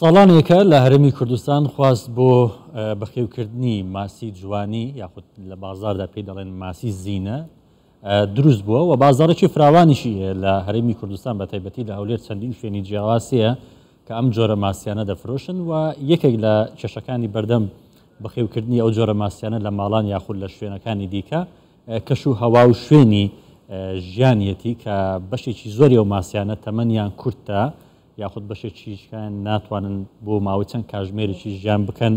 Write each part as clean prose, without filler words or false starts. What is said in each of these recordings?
ساڵانێکە لە هەرێمی کوردستان خواست بۆ بەخێوکردنی ماسی جوانی یاخود لە بازاردا پێی دەڵێن ماسی زینە دروست بووە و بازاڕێکی فراوانیشی هەیە لە هەرێمی کوردستان بە تایبەتی لە هەولێر چەندین شوێنی جیاواز هەیە کە ئەم جۆرە ماسیانە دەفرۆشن و یەکێک لە کێشەکانی بەردەم بەخێوکردنی ئەو جۆرە ماسیانە لە ماڵان یاخود لە شوێنەکانی دیکە کەش و هەوا و شوێنی ژیانیەتی کە بەشێکی زۆری ئەو ماسیانە تەمەنیان کورتە یاخود بەشێکیشیان ناتوانن بۆ ماوەی چەند کاژمێرێکی ژیان بکەن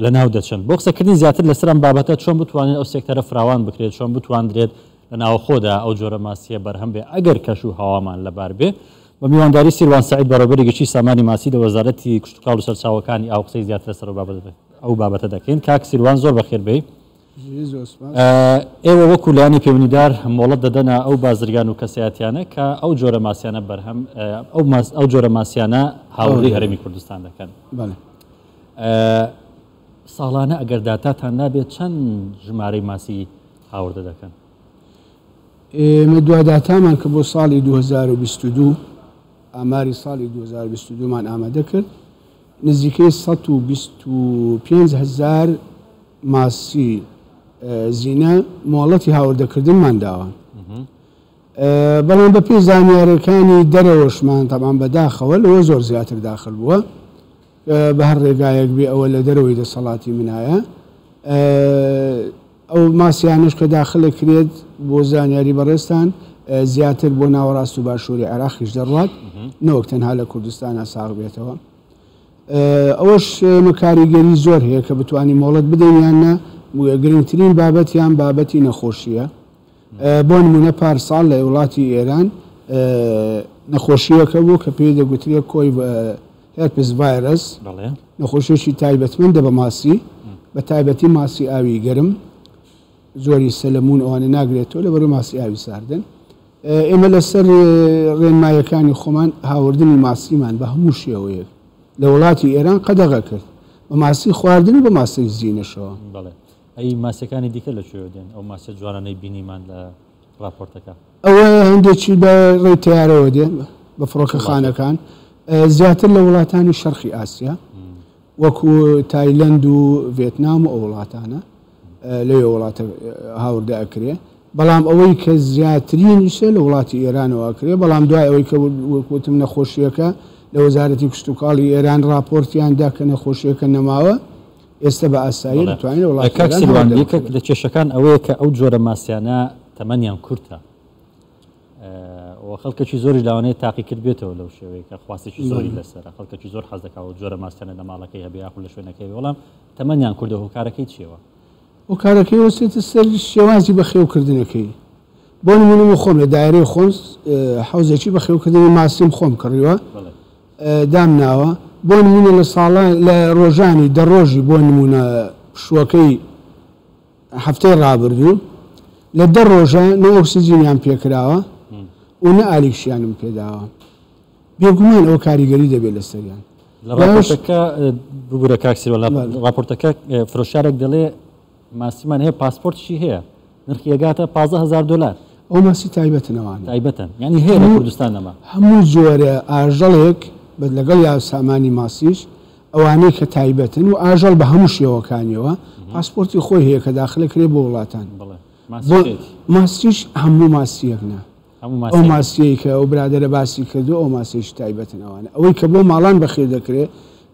لەناو دەچن. بۆ قسەکردنی زیاتر لەسەر ئەم بابەتە چۆن بتوانێت ئەو سێکتەرە فراوان بکرێت، چۆن بتواندرێت لە ناوەخۆدا ئەو جۆرە ماسییە بەرهەم بێ ئەگەر کەش و هەوامان لەبار بێ؟ بە میوانداری سیروان سەعید بەڕێوەبەری گشتی سامانی ماسی لە وەزارەتی کشتوکاڵ و سەرچاوەکانی ئاو قسەی زیاتر لەسەر ئەو بابەتە دەکەین. کاک سیروان زۆر بەخێر بێی. ئێوە وەکو لایەنی پەیوەندیدار مۆڵەت دەدەنە ئەو بازرگان و کەسایەتیانە کە ئەو جۆرە ماسیانە بەرهەم ئەو ئەو جۆرە ماسیانە هاوردەی هەرێمی کوردستان دەکەن. ساڵانە ئەگەر داتاتان نابێت چەند ژمارەی ماسی هاوردە دەکەن؟ ئێمە دوا داتامان کە بۆ ساڵی 2022 ئاماری ساڵی 2022 مان ئامادە کرد نزیکەی 125 هەزار ماسی زینە مۆڵەتی هاوردەکردنمان داوە بەڵام بە پێی زانیارەکانی دەرەوەشمان تەبان بەداخەوە لەوە زۆر زیاتر داخل بووە بە هەر ڕێگایەک بێ ئەوە لە دەرەوەی دەسەڵاتی منایە ئەو ماسیانش کە داخلە کرێت بۆ زانیاری بەڕێزتان زیاتر بۆ ناوەڕاست و باشووری عێراقیش دەڕوات نەوەک تەنها لە کوردستانە ساغ بێتەوە. ئەوەش ئێمە کاریگەری زۆر هەیە کە بتوانین مۆڵەت بدەین یان نا، گرنگترین بابەتیان بابەتی نەخۆشییە، بۆ نموونە پار ساڵ لە وڵاتی ئێران نەخۆشییەکە بوو کە پێی دەگوترێت کۆی هێرپس ڤایرەس، نەخۆشیەکی تایبەتمەندە بە ماسی، بە تایبەتی ماسی ئاوی گەرم، زۆری سەلەمون ئەوانە ناگرێتەوە لەبەرو ماسی ئاوی ساردن. ئێمە لەسەر ڕێنمایەکانی خۆمان هاوردنی ماسیمان بە هەموو شێوەیەک لە وڵاتی ئێران قەدەغە کرد بە ماسی خواردن و بە ماسی زینەشەوە. بەڵێ ئەی ماسیەکانی دیکە لە کوێوە دێن؟ ئەو ماسیە جوانانەی بینیمان لە ڕاپۆرتەکە. ئەوە هەندێکی بە ڕێی تەیارەوە دێن بە فڕۆکەخانەکان زیاتر لە وڵاتانی شەرقی ئاسیا وەکو تایلەند و ڤێتنام و ئەو وڵاتانە لەوێ وڵاتە هاوردە ئەکرێ بەڵام ئەوەی کە زیاترینیشە لە وڵاتی ئێرانەوە ئەکرێ بەڵام دوای ئەوەی کە وتم نەخۆشیەکە لە وەزارەتی کشتوکاڵی ئێران ڕاپۆرتیان دا کە نەخۆشیەکە نەماوە ئێستا بە ئاسایی دەتوانین لە وڵاتی کاک سیروان یەکێک لە کێشەکان ئەوەیە کە ئەو جۆرە ماسیانە تەمەنیان کورتە و خەڵکێکی زۆریش لەوانەیە تاقی کردبێتەوە لەو شێوەیە کە خواستێکی زۆری لەسەرە خەڵکێکی زۆر حەز دەکات جۆرە ماسیانە لە ماڵەکەی هەبێ یاخود لە شوێنەکەی بەڵام تەمەنیان کوردە هۆکارەکەی چیەوە؟ هۆکارەکەی وەستێتە سەر شێوازی بەخێوکردنەکەی. بۆ نموونە من خۆم لە دایرەی خۆم حەوزێکی بەخێوکردنی ماسیم خۆم کڕیوە دامناوە بۆ نموونە لە ساڵان لە ڕۆژانی دە ڕۆژی بۆ نموونە پشووەکەی هەفتەی ڕابردوو لە دە ڕۆژە نە ئۆکسجینیان پێکراوە و نە ئالیکشیانم پێداوە. بێگومان ئەوە کاریگەری دەبێت لەسەریان. لە ڕاپۆرتەکە ببورە کاک سیروان لە ڕاپۆرتەکە فرۆشیارێک دەڵێ ماسیمان هەیە پاسپۆرتشی هەیە نرخی ئەگاتە 15 هەزار دۆلار. ئەو ماسی تایبەتن ئەوانە. تایبەتن یعنی هەیە لە کوردستان نەما. هەموو جۆرە ئاژەڵێک بە لەگەڵ یا سامانی ماسیش ئەوانەی کە تایبەتن و ئاژەڵ بە هەموو شێوەکانیەوە پاسپۆرتی خۆی هەیە کە داخلە کرێ بۆ وڵاتان. ماسیش هەموو ماسیەک نا. ئەو ماسیەی کە ئەو برادەرە باسی کردووە ئەو ماسیەی تایبەتن ئەوانە ئەوەی کە بۆ ماڵان بەخێو دەکرێ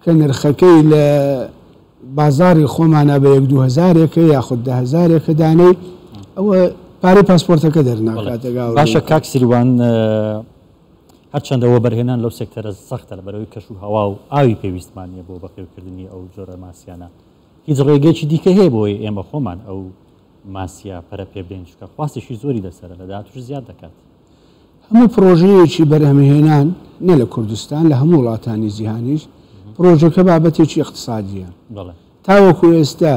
کە نرخەکەی لە بازاڕی خۆمانە بە یەک دوو هەزارێکە یاخود دە هەزارێکە دانەی ئەوە پارەی پاسپۆرتەکە دەرناکات. باشە کاک سیروان هەرچەندە وەبەرهێنان لەو سێکتەرە سەختە لەبەرئەوەی کەش و هەوا و ئاوی پێویستمان نییە بۆ بەخێوکردنی ئەو جۆرە ماسیانە هیچ ڕێگەیەکی دیکە هەیە بۆی ئێمە خۆمان ئەو ماسیە پەرە پێ بدەین چونکە خواستێکی زۆری لەسەرە لە داهاتووش زیاد دەکات. هەموو پڕۆژەیەکی بەرهەمهێنان نە لە کوردستان لە هەموو وڵاتانی جیهانیش پڕۆژەکە بابەتێکی ئیقتسادییە. تاوەکو ئێستا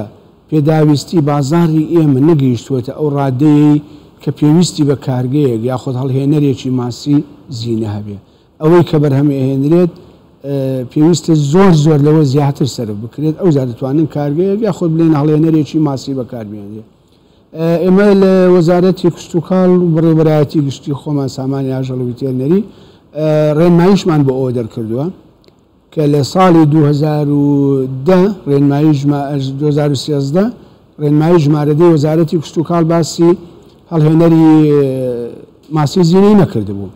پێداویستی بازاڕی ئێمە نەگەیشتووەتە ئەو ڕادەیەی کە پێویستی بە کارگەیەک یاخود هەڵهێنەرێکی ماسی زینە هەبێ. ئەوەی کە بەرهەم ئەهێنرێت پێویستە زۆر زۆر لەوە زیاتر سەرف بکرێت ئەوجا دەتوانن کارگەیەک یاخود بلێن هەڵێنەرێکی ماسی بەکاربێنرێت. ئێمە لە وەزارەتی کشتوکاڵ و بەڕێوەبەرایەتی گشتی خۆمان سامانی ئاژەڵ و ڤێتێرنەری ڕێنماییشمان بۆ ئەوە دەرکردووە. کە لە ساڵی 2010 ڕێنمایی 2013 ڕێنمایی ژمارە دەی وەزارەتی کشتوکاڵ باسی هەڵهێنەری ماسی زینەی نەکردبوو.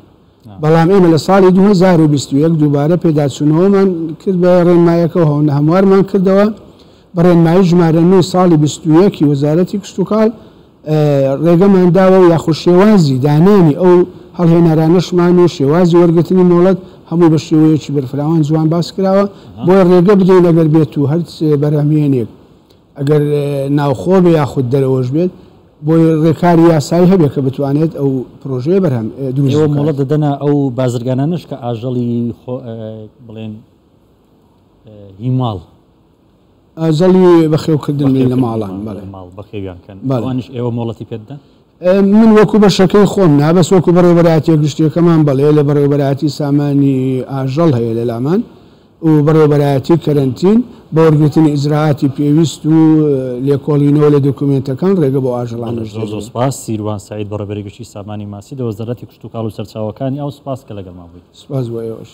بەڵام ئێمە لە ساڵی 2021 دووبارە پێداچوونەوەمان کرد بە ڕێنمایەکەوە، هەموارمان کردەوە بە ڕێنمایی ژمارە 9 ساڵی 21 وەزارەتی کشتوکاڵ ڕێگەمان داوە و یاخود شێوازی دانانی ئەو هەڵهێنەرانەشمان و شێوازی وەرگرتنی مۆڵەت هەمووی بە شێوەیەکی بەرفراوان جوان باس کراوە. بۆیە ڕێگە بدەین ئەگەر بێت و هەر بەرهەمهێنێک ئەگەر ناوخۆ بێ یاخود دەرەوەش بێت بۆی ڕێکاری یاسایی هەبێت کە بتوانێت ئەو پرۆژەیە بەرهەم دروست ئێوە بکات. مۆڵەت دەدەنە ئەو بازرگانانەش کە ئاژەڵی خۆ بڵێن هی ماڵ ئاژەڵی بەخێوکردن بێت لە ماڵان، بەڵێ. ماڵ بەخێویان کەن، ئەوانیش ئێوە مۆڵەتی پێ دەدەن؟ من وەکو بەشەکەی خۆم نا، بەس وەکو بەڕێوەبەرایەتیە گشتیەکەمان بەڵێ، لە بەڕێوەبەرایەتی سامانی ئاژەڵ هەیە لە لامان و بەڕێوەبەرایەتی کەرەنتین بە وەرگرتنی ئیجرائاتی پێویست و لێکۆڵینەوە لە دۆکومێنتەکان ڕێگە بۆ ئاژەڵانەش زۆر زۆر دەدرێت. سوپاس. سیروان سەعید بەڕێوەبەری گشتی سامانی ماسی لە وەزارەتی کشتوکاڵ و سەرچاوەکانی ئاو، سوپاس کە لەگەڵمان بوویت. سوپاس بۆ ئێوەش.